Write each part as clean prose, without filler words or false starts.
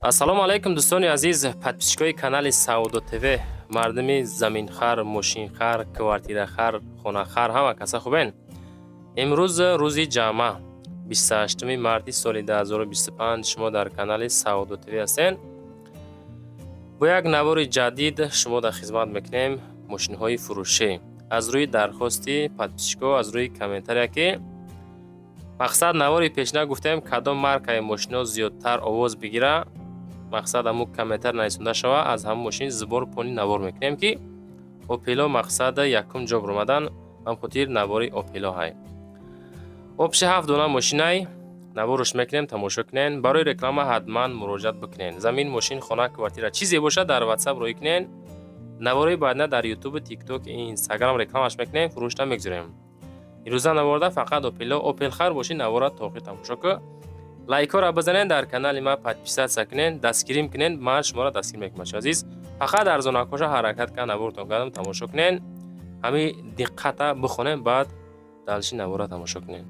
Ассалому алайкум, дӯстони азиз, подписчикои канали Савдо ТВ, мардуми заминхар, мошинхар, квартирахар, хонахар, ҳама каса хубен? Имрӯз рӯзи ҷамъа, 28 марти соли 2025, шумо дар канали Савдо ТВ ҳастен. Бо як навори ҷадид шумо дар хизмат мекунем. Мошинҳои фурӯшӣ аз рӯи дархости подписчико, аз рӯи комментария, ки мақсад навори пешина гуфтем, кадом маркаи мошино зиёдтар овоз бигира, мақсад ҳамун комментар нависонда шава, аз ҳамун мошин сбор пони навор мекунем, ки Опело мақсад якум ҷо баромадан, ҳам хотир навори Опело ҳай. Вообще ҳафт дона мошинай наворш мекунем, тамошо кунен. Барои реклама ҳатман муроҷиат бикунен. Замин, мошин, хона, квартира, чизе бошад, дар Ватсап рӯй кунен. Наворои баъдна дар Ютубу, Тикток, Инстаграм рекламаш мекунем, фурӯшта мегузорем. Ирӯза наворда фақат Опело. Опелхар боши, навора то охир тамошо ку, лайкҳоро бизанен, дар канали ма подписаться кунен, дастгирим кунен, ман шуморо дастгир мекунам. Бачо азиз, фақат арзонакҳоша ҳаракат кан, навортон кардам, тамошо кунен, ҳами диққата бихонем, баъд дальше навора тамошо кунем.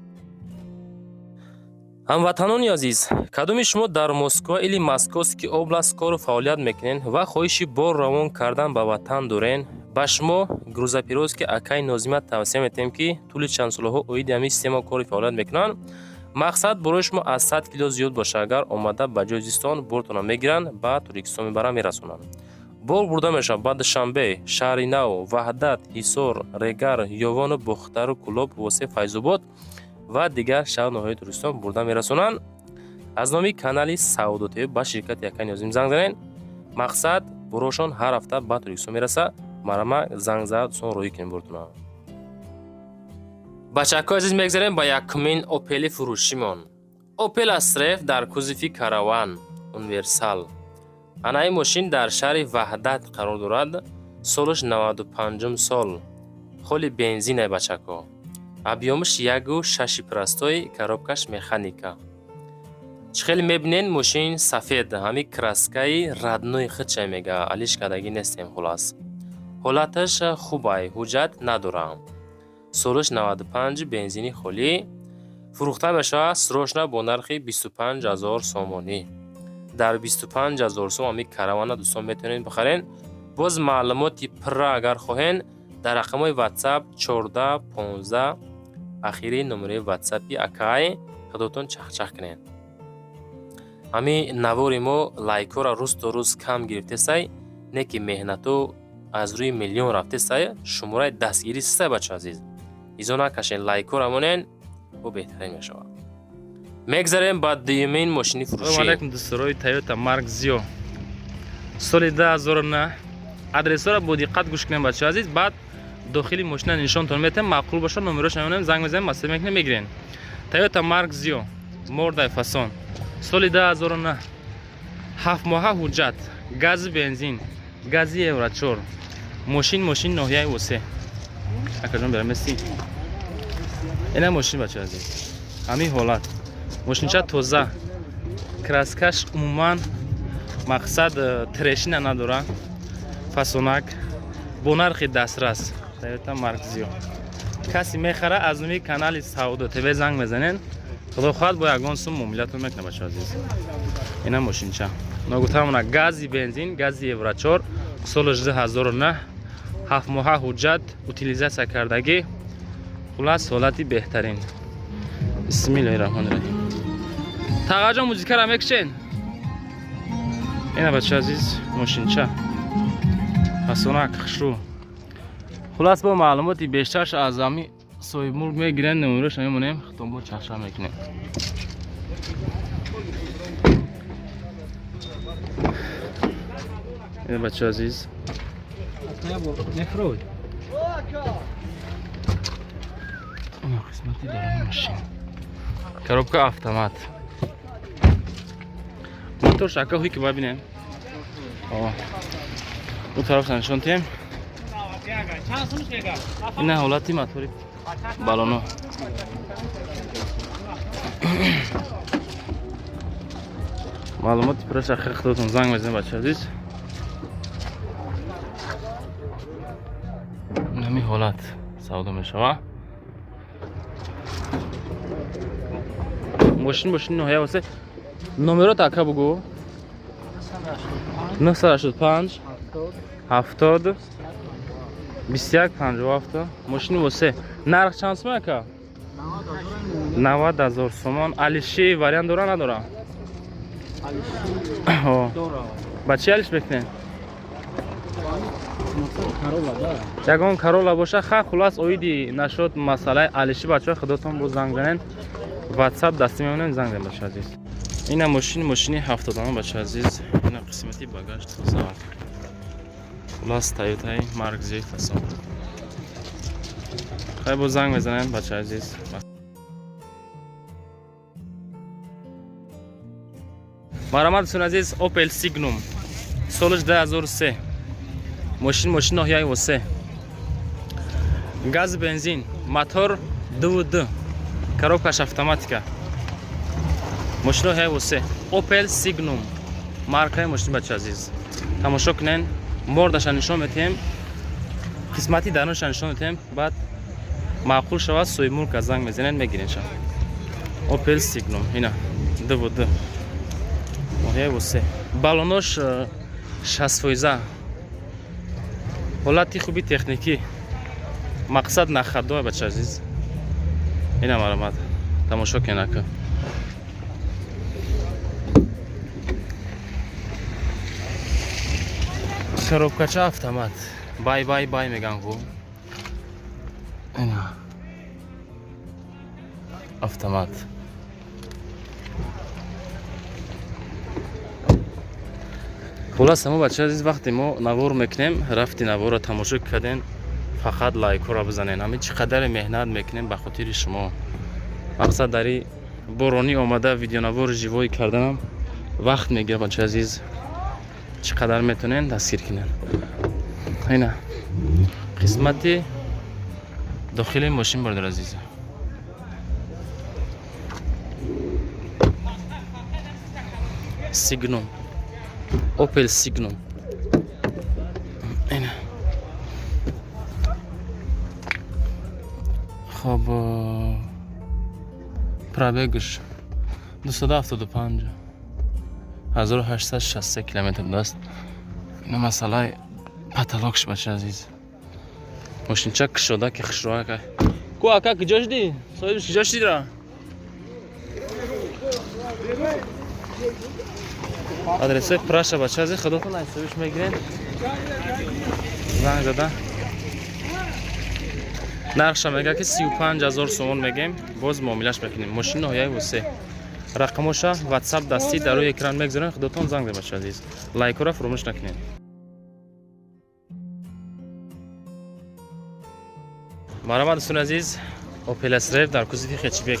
Ҳамватанони азиз, кадоми шумо дар Москва или Московский область кору фаъолият мекунен ва хоҳиши бор равон кардан ба ватан дорен, ба шумо грузоперевозки акаи Нозима тавсия метиҳем, ки тӯли чанд солаҳо оиди ҳамин система кори фаъолият мекунанд. Мақсад борои шумо аз 100 кило зиёд боша, агар омада ба ҷои зистон бортона мегиранд, ба Тоҷикистон мебаранд, мерасонанд. Бор бурда мешавад ба Душанбе, Шаҳри Нав, Ваҳдат, Ҳисор, Регар, Ёвону Бохтару, Кӯлоб, Восе, Файзобод ва дигар шаҳру ноҳияи Тоҷикистон бурда мерасонанд. Аз номи канали Савдо ТВ ба ширкати акаи Нозим занг занед. Мақсад борошон ҳар ҳафта ба Тоҷикистон мераса. Марама занг зад, дӯстон, роҳӣ кунем бортона. Бачакҳои азиз, мегзарем ба якумин Опели фурӯшимон. Опел Астра Ф дар кузови Караван универсал. Анаи мошин дар шаҳри Ваҳдат қарор дорад. Солаш 95-ум сол, холи бензинай, бачакҳо. Объёмаш 1,6, простой, коробкаш механика. Чӣ хеле мебинен, мошин сафед, ҳами краскаи родной худша мега, алиш кардагӣ нестем. Хулас, ҳолаташ хубай, ҳуҷҷат надорам. Солаш 95, бензини холӣ. Фурӯхта мешавад срочно бо нархи 25 000 сомонӣ. Дар 25 000 сом ҳами Каравана, дӯстон, метавонед бихарен. Боз маълумоти пурра агар хоҳен, дар рақамҳои Ватсап 14 15, ахири номерои Ватсапи акай, худотон чахчах кунед. Ҳами навори мо лайкҳоро рӯз то рӯз кам гирифтесай, не ки меҳнату аз рӯи миллион рафтесай, шумораи дастгирӣ сисай. Бачо азиз, изо накашен, лайкҳоро монен, бо беҳтарин мешавад. Мегзарем ба дуюмин мошини фурӯшӣ. Алайкум, дӯсторои. Тойота Марк Зио, соли 2009. Адресҳоро бо диққат гӯш кунем, бачаҳо азиз. Баъд дохили мошина нишонтон метем. Маъқул бошад, номерош мемонем, занг мезанем, масъала мекунем, мегирем. Тойота Марк Зио, мордай фасон, соли 2009, 7 моҳа ҳуҷҷат, гази бензин, гази евро 4. Мошин ноҳияи Восе. Акаҷон, берамеси. Ина мошин, бачаҳо азиз, ҳамин ҳолат. Мошинча тоза, краскаш умуман мақсад трещина надора, фасонак, бо нархи дастрас. Тойота Марк Зио касе мехара, аз номи канали Савдо ТВ занг мезанен. Худо хоҳад, бо ягон сум муомилатон мекунад. Бачаҳо азиз, ина мошинча ногуфтамона, гази бензин, гази евро 4, соли 2009, 7 моҳа ҳуҷҷат, утилизация кардагӣ. Хулас, ҳолати беҳтарин. Бисмиллоҳи раҳмони раҳим. Тағаҷон, музикара мекушен. Ина, бача азиз, мошинча фасонак, хушрӯ. Хулас, бо маълумоти бештарш аз ами соҳибмулк мегирен, номерош мемонем, хитомбо чахчах мекунем. Ина, бача азиз. Мефурӯд. Ина қисмати даруни мошин. Коробка автомат, мотор шака ҳуй ки бабинем. Ӯ тараф нишон тиҳем. Ина ҳолати мотори балоно. Маълумоти пурраша худотон занг мезанем, бача азиз. Ҳамин ҳолат савдо мешава. Мошин ноҳия Восе. Номерот, ака, бугӯ. 985 70 21 57. Мошини восе. Нарх чанд сум, ака? 90 000 сомон. Алиши вариант дора, надора? Ба чи алиш мекунем? Ягон Карола боша. Ха, хулас, оиди нашуд масъалаи алиши, бачаҳо, худотон боз занг занен. Ватсап дастӣ мемонем, занг зан, бача азиз. Ина мошин, мошини ҳафтодама, бача азиз. Ина қисмати багаж тоза. Хулас, Тойотаи Марк Зиёи фасон. Хай, боз занг мезанем, бача азиз. Марҳамат, дӯстони азиз, Opel Signum, солаш 2003. Мошин, мошин ноҳияи Восе, газ, бензин, мотор 2.2, коробкаш автоматика. Мошин ноҳияи Восе, Opel Signum маркаи мошини, бача азиз. Тамошо кунен, мордаша нишон метиҳем, қисмати дарунша нишон метиҳем. Баъд маъқул шавад, соҳибмулка занг мезанед, мегирен ша. Opel Signum, ина 2.2, ноҳияи Восе, балонош 60%, ҳолати хуби техникӣ, мақсад нахаддо, бача азиз. Ина, марҳамат, тамошо кунед, ака. Коробкача автомат, бай бай бай меган ку. Ина автомат. Хулас, мо, бача азиз, вақте мо навор мекунем, рафти наворро тамошо карден, фақат лайкҳоро бизанен. Ҳамин чӣ қадаре меҳнат мекунем ба хотири шумо. Мақсад, дари боронӣ омада видеонавори живой карданам вақт мегирад, бача азиз. Чӣ қадар метонен, дастгир кунен. Ина қисмати дохили мошин, бародар азиз. Сигнум, Opel Signum. Ина. Хоб, пробегш 275 1863 километр даст. Ина масъалаи потолокш, бача азиз. Мошинча кушода ки хушроака. Ку, ака, куҷо шудӣ? Соҳибш куҷо шудидра? Адресои праша, бача азиз, худотон ҳисобиш мегирен, занг зада. Нархша мега ки 35 000 сомон мегем, боз муомилаш мекунем. Мошин ноҳияи Восе. Рақамоша ватсап дастӣ дар рӯи экран мегузорем, худотон занг зед, бача азиз. Лайкҳоро фуромӯш накунед. Марҳамат, дӯстони азиз, Opel Astra дар кузови хэтчбек.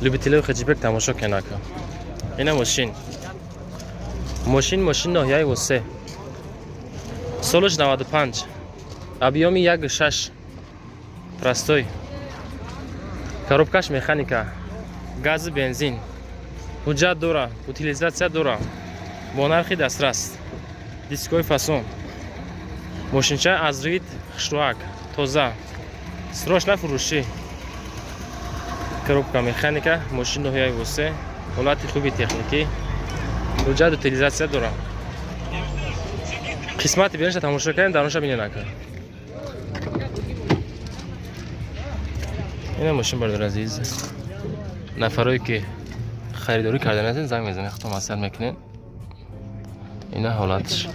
Любителои хэтчбек тамошо кунед, ака. Ина мошин. Мошин, мошин ноҳияи Восе. Солаш 95. Объёми 1.6. Простой. Коробкаш механика. Газ, бензин. Ҳуҷҷат дора, утилизатсия дора. Бо нархи дастрас. Дискои фасон. Мошинча аз вид хушрӯак, тоза. Срочно фурӯшӣ. Коробка механика, мошин ноҳияи Восе, ҳолати хуби техникӣ, ҳуҷҷат, утилизатсия дора. Қисмати берунша тамошо кардем, дарунша бинед, ака. Ина мошин, бародар азиз. Нафарое ки харидорӣ кардан ҳастед, занг мезанед, худтон маслиҳат мекунед. Ина ҳолатш.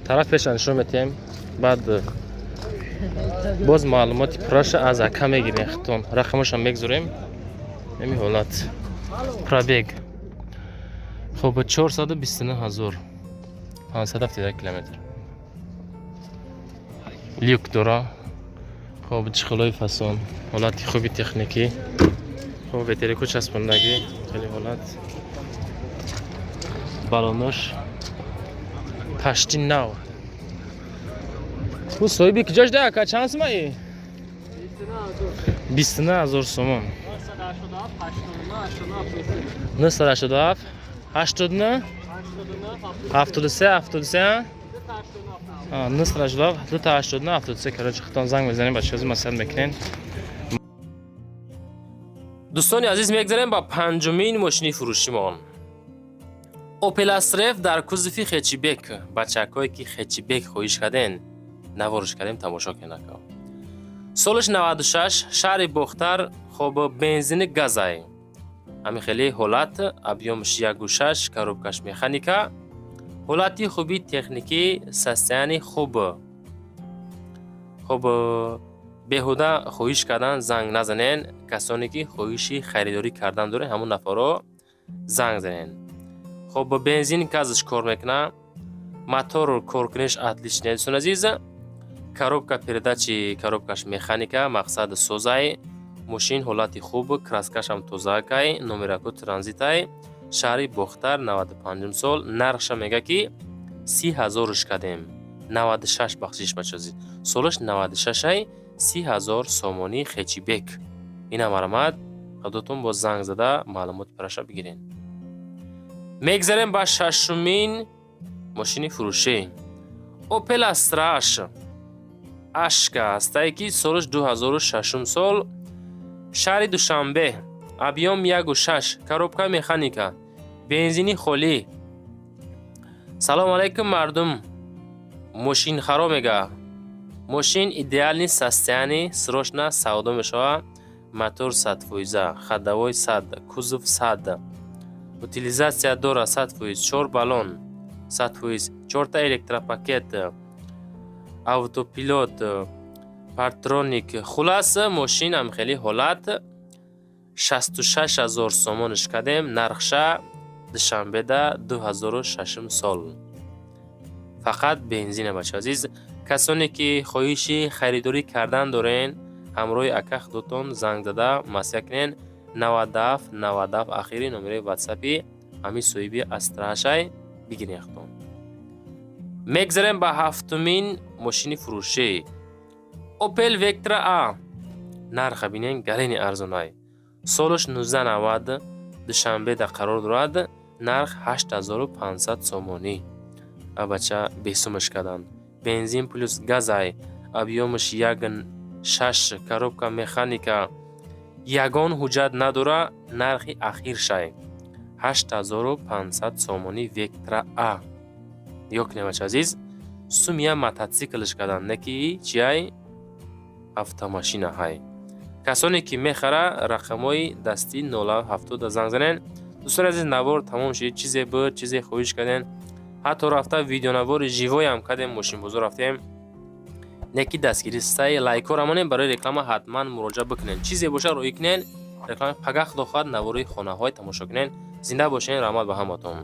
Тараф пеша нишон метиҳем, баъд боз маълумоти пурраша аз ака мегирем, худтон рақамошам мегузорем. Ҳамин ҳолат. Пробег хоб 429 571 километр. Люк дора. Хоб, чехолои фасон, ҳолати хуби техникӣ. Хоб, ветерку часпондагӣ, хеле ҳолат. Балонош пашти нав. Ку, соҳиби куҷо шуда, ака? Чанд сумаи? 29 000 сомон. 987 89 73 73, 987 289 73. Короче, худтон занг мезанем, бачаҳо, маслиҳат мекунен. Дӯстони азиз, мегзарем ба панҷумин мошини фурӯшимон. Опел Астра F дар кузови хэтчбек. Бачакое ки хэтчбек хоҳиш карден, наворш кардем, тамошо кунед, ака. Солаш 96, шаҳри Бохтар. Хоб, бензини газай, ҳамин хеле ҳолат, объём аш 1,6, коробка ш механика, ҳолати хуби техникӣ, состояние хуб. Хуб, беҳуда хоҳиш кардан занг назанен. Касоне ки хоҳиши харидорӣ кардан доред, ҳамон нафарро занг занен. Хуб, бензин газаш кор мекунад, мотор коркуниш отличный. Дӯстони азиз, коробка передачи, коробка ш механика, мақсад созай. Мошин ҳолати хуб, краска шам тозаакай, номераку транзитай, шаҳри Бохтар, 95 сол. Нархша мега ки 30 ҳазорш кардем. 96, бахшиш, бачази, солаш 96-ай, 30 000 сомонӣ хэтчбек. Ина марамад, худотон бо занг зада маълумоти параша бигирен. Мегзарем ба шашумин мошини фурӯшӣ. Опел Астра Ашка ҳастае, ки солаш 2006 сол, шаҳри Душанбе, объём 1,6, коробка механика, бензини холӣ. Салому алайкум, мардум мошинхаро. Мега, мошин идеальный состояние, срочно савдо мешавад. Мотор 100%, ходовой 100, кузов 100, утилизация дора 100%, чор баллон 100%, чорта электропакет, автопилот, парктроник. Хулас, мошин ҳам хеле ҳолат, 66 000 сомониш кардем нархша. Душанбеда, 2006 сол, фақат бензина. Бача азиз, касоне ки хоҳиши харидорӣ кардан дорен, ҳамроҳи ака худотон занг зада маслиҳат кунен. 97 97 ахири номерои ватсапи ҳамин соҳиби Астраашай, бигирен худтон. Мегзарем ба ҳафтумин мошини фурӯшӣ. Опел Вектра А. Нарха бинен, гарени арзонай. Солаш 1990, Душанбеда қарор дорад. Нарх 8500 сомонӣ. Абача, бесумаш карданд. Бензин плюс газай, объём аш 1,6, коробка механика, ягон ҳуҷҷат надора. Нархи ахиршай 8500 сомонӣ. Вектра А ё кунем, бача азиз. Сумия мотоциклш карданд, не ки чиай, автомашина ҳай. Касоне ки мехара, рақамҳои дастӣ 070 занг занен. Дӯстони азиз, навор тамом шуд. Чизе буд, чизе хоҳиш кардем, ҳатто рафта видеонавори живой ам кардем, мошинбозор рафтем, не ки дастгирӣ саи лайкҳоро монем. Барои реклама ҳатман муроҷиат бикунед. Чизе боша, роӣ кунед реклама. Пага, худо хоҳад, навори хонаҳои тамошо кунед. Зинда бошед, раҳмат ба ҳаматон.